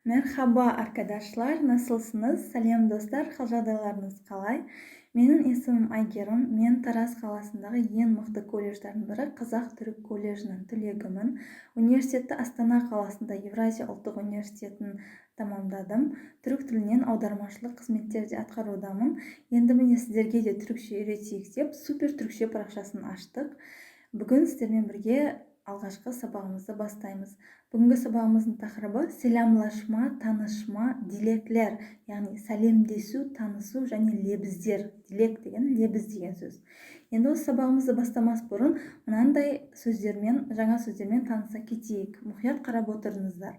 Merhaba, arkadaşlar, nasılsınız? Сәлем, достар, хал-жағдайларыңыз қалай? Менің есімім Әйгерім. Мен Тараз қаласындағы ең мықты колледждардың бірі, Қазақ-түрік колледжінің түлегімін. Университетті Астана қаласында, Евразия ұлттық университетін тамамдадым. Түрік тілінен аудармашылық қызметтер де атқарудамын. Енді, міне, сіздерге де түрікше үйретейік деп, Супер түрікше парақшасын аштық. Бүгін сіздермен бірге алғашқы сабағымызды бастаймыз. Бүгінгі сабағымыздың тақырыбы: selamlaşma, tanışma, dilekler, яғни сәлемдесу, танысу және лебіздер. Dilek деген лебіз деген сөз. Енді осы сабағымызды бастамас бұрын мынандай сөздермен, жаңа сөздермен таныса кетейік. Мұқият қарап отырыңыздар.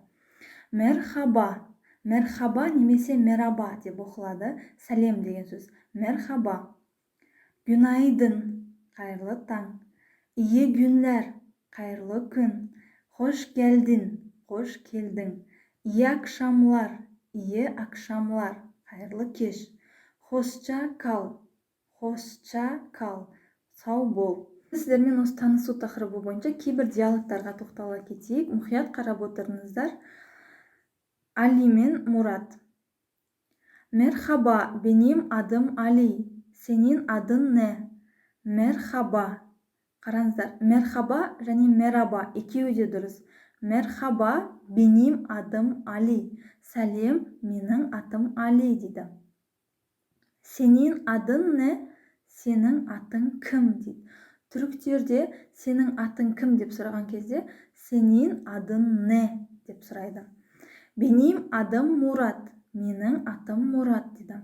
Merhaba. Merhaba немесе merhaba деп оқылады. Сәлем деген сөз. Merhaba. Günaydın, қайырлы таң. İyi günler, қайырлы күн. Hoş geldin, қош келдің. İyi akşamlar, iyi akşamlar, қайырлы кеш. Hoşça kal, hoşça kal, сау бол. Сіздермен осы танысу тақырыбы бойынша кейбір диалогтарға тоқтала кетейік. Мұқият қарап отырыңыздар. Али мен Мурат. Merhaba, benim adım Ali. Senin adın ne? Merhaba. Қараңыздар, merhaba және merhaba, екеуі де дұрыс. Merhaba, benim adım Ali. Сәлем, менің атым Али дейді. Senin adın ne? Сенің атың кім дейді. Түріктерде сенің атың кім деп сұраған кезде, senin adın ne деп сұрайды. Benim adım Мурат. Менің атым Мурат дейді.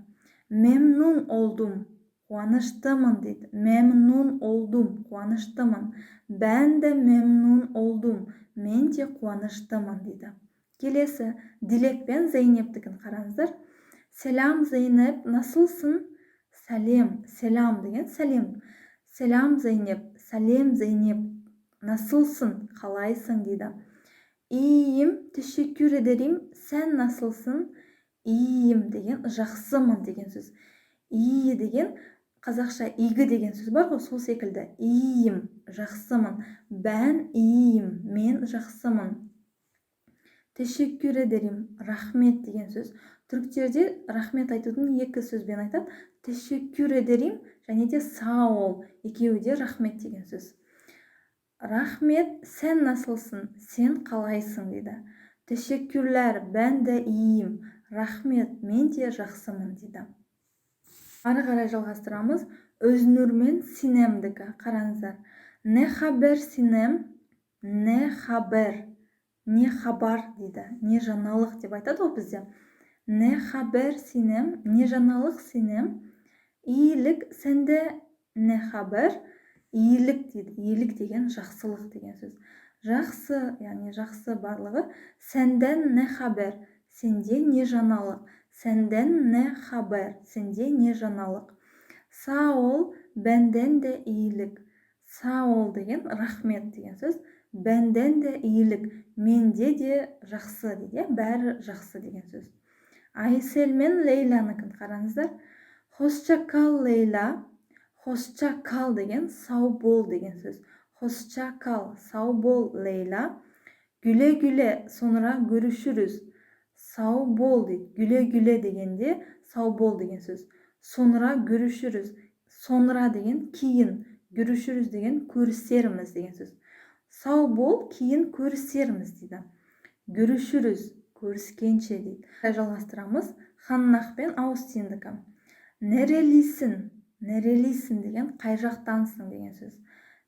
Memnun oldum, қуаныштымын дейді. Memnun oldum, қуаныштымын. Ben de memnun oldum, мен де қуаныштымын дейді. Келесі Дилек пен Зейнептікін қараңыздар. Selam, Zeynep, nasılsın? Сәлем. Selam деген сәлем. Selam, Zeynep, сәлем, Зейнеп. Nasılsın, қалайсың дейді. İyiyim, teşekkür ederim, sen nasılsın? İyiyim деген жақсымын деген сөз. İyi деген қазақша игі деген сөз бар ғой, сол секілді. İyiyim, жақсымын. Ben iyiyim, мен жақсымын. Teşekkür ederim, рахмет деген сөз. Түріктерде рахмет айтудың екі сөзбен айтады: teşekkür ederim және де sağ ol, екеуі де рахмет деген сөз. Рахмет. Sen nasılsın, сен қалайсың дейді. Teşekkürler, ben de iyiyim, рахмет, мен де жақсымын дейді. Ары қарай жалғастырамыз. Өзнұр мен Синемдікі, қараңыздар. Ne haber, Синем? Ne haber, не хабар дейді, не жаңалық деп айтады ғой бізде. Ne haber, Синем? Не жаңалық, Синем? İyilik, sende ne haber? İyilik дейді. İyilik деген жақсылық деген сөз. Жақсы, яғни жақсы барлығы. Senden ne haber? Сенде не жаңалық? Senden ne haber? Сенде не жаңалық? Sağ ol, benden de iyilik. Sağ ol деген рахмет деген сөз. Benden de iyilik, менде де жақсы дейді, иә, бәрі жақсы деген сөз. Айсел мен Лейланікін қараңыздар. Hoşça kal, Лейла. Hoşça kal деген сау бол деген сөз. Hoşça kal, сау бол, Лейла. Güle güle, sonra görüşürüz. Сау бол дейді. Güle güle дегенде сау бол деген сөз. Sonra görüşürüz. Sonra деген кейін, görüşürüz деген көрісерміз деген сөз. Сау бол, кейін көрісерміз дейді. Görüşürüz, көріскенше дейді. Жалғастырамыз. Ханнах пен Аустиндікі. Nerelisin? Nerelisin деген қай жақтансың деген сөз.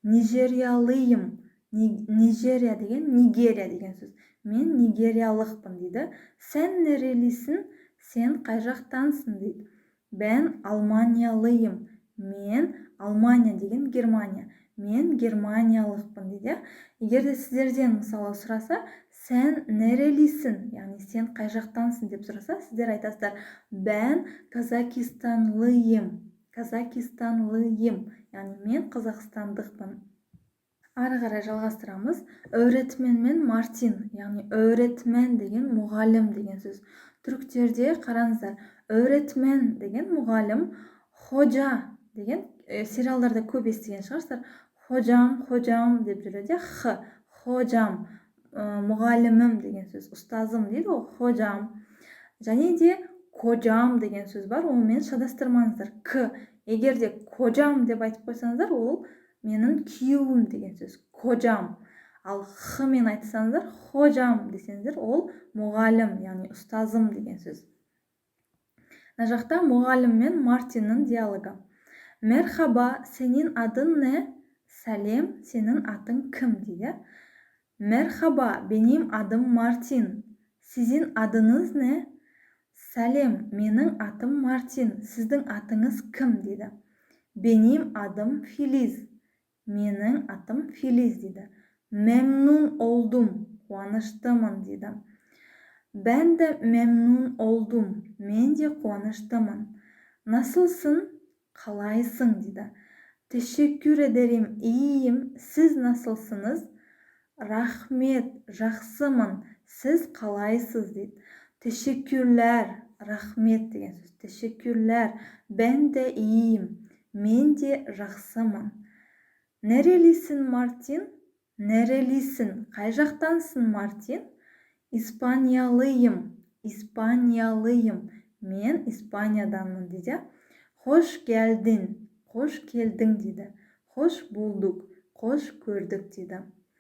Nijeryalıyım. Нижерия деген Нигерия деген сөз. Мен нигериялықпын дейді. Sen nerelisin? Сен қай жақтансың дейді. Ben almanyalıyım. Мен, Алмания деген Германия, мен германиялықпын дейді. Егер де сіздерден, мысалы, сұраса, sen nerelisin, яғни сен қай жақтансың деп сұраса, сіздер айтасыздар: Ben kazakistanlıyım. Kazakistanlıyım, яғни мен қазақстандықпын. Ары қарай жалғастырамыз. Öğretmen мен Мартин, яғни öğretmen деген мұғалім деген сөз. Түріктерде, қараңыздар, öğretmen деген мұғалім. Hoca деген сериалдарда көп естіген шығарсыздар, hocam, hocam деп жүреді, иә. Х, hocam. мұғалімім деген сөз, ұстазым дейді ғой, hocam. Және де kocam деген сөз бар, онымен шатастырмаңыздар. К егер де kocam деп айтып қойсаңыздар, ол менің күйеуім деген сөз, kocam. Ал х мен айтсаңыздар, hocam десеңіздер, ол мұғалім, яғни ұстазым деген сөз. Мына жақта мұғалім мен Мартиннің диалогы. Merhaba, senin adın ne? Сәлем, сенің атың кім, дейді. Merhaba, benim adım Мартин. Sizin adınız ne? Сәлем, менің атым Мартин, сіздің атыңыз кім, дейді. Benim adım Филиз. Менің атым Филиз, дейді. Memnun oldum. Қуаныштымын, дейді. Ben de memnun oldum. Мен де қуаныштымын. Nasılsın? Қалайсың, дейді. Teşekkür ederim. Iyiyim. Siz nasılsınız? Рахмет, жақсымын, сіз қалайсыз, дейді. Teşekkürler. Рахмет деген сөз. Teşekkürler. Ben de iyiyim. Мен де жақсымын. Nerelisin, Мартин? Nerelisin? Қай жақтансың, Мартин? İspanyalıyım. İspanyalıyım. Мен Испанияданмын, дейді. Hoş geldin. Қош келдің, дейді. Hoş bulduk. Қош көрдік, дейді.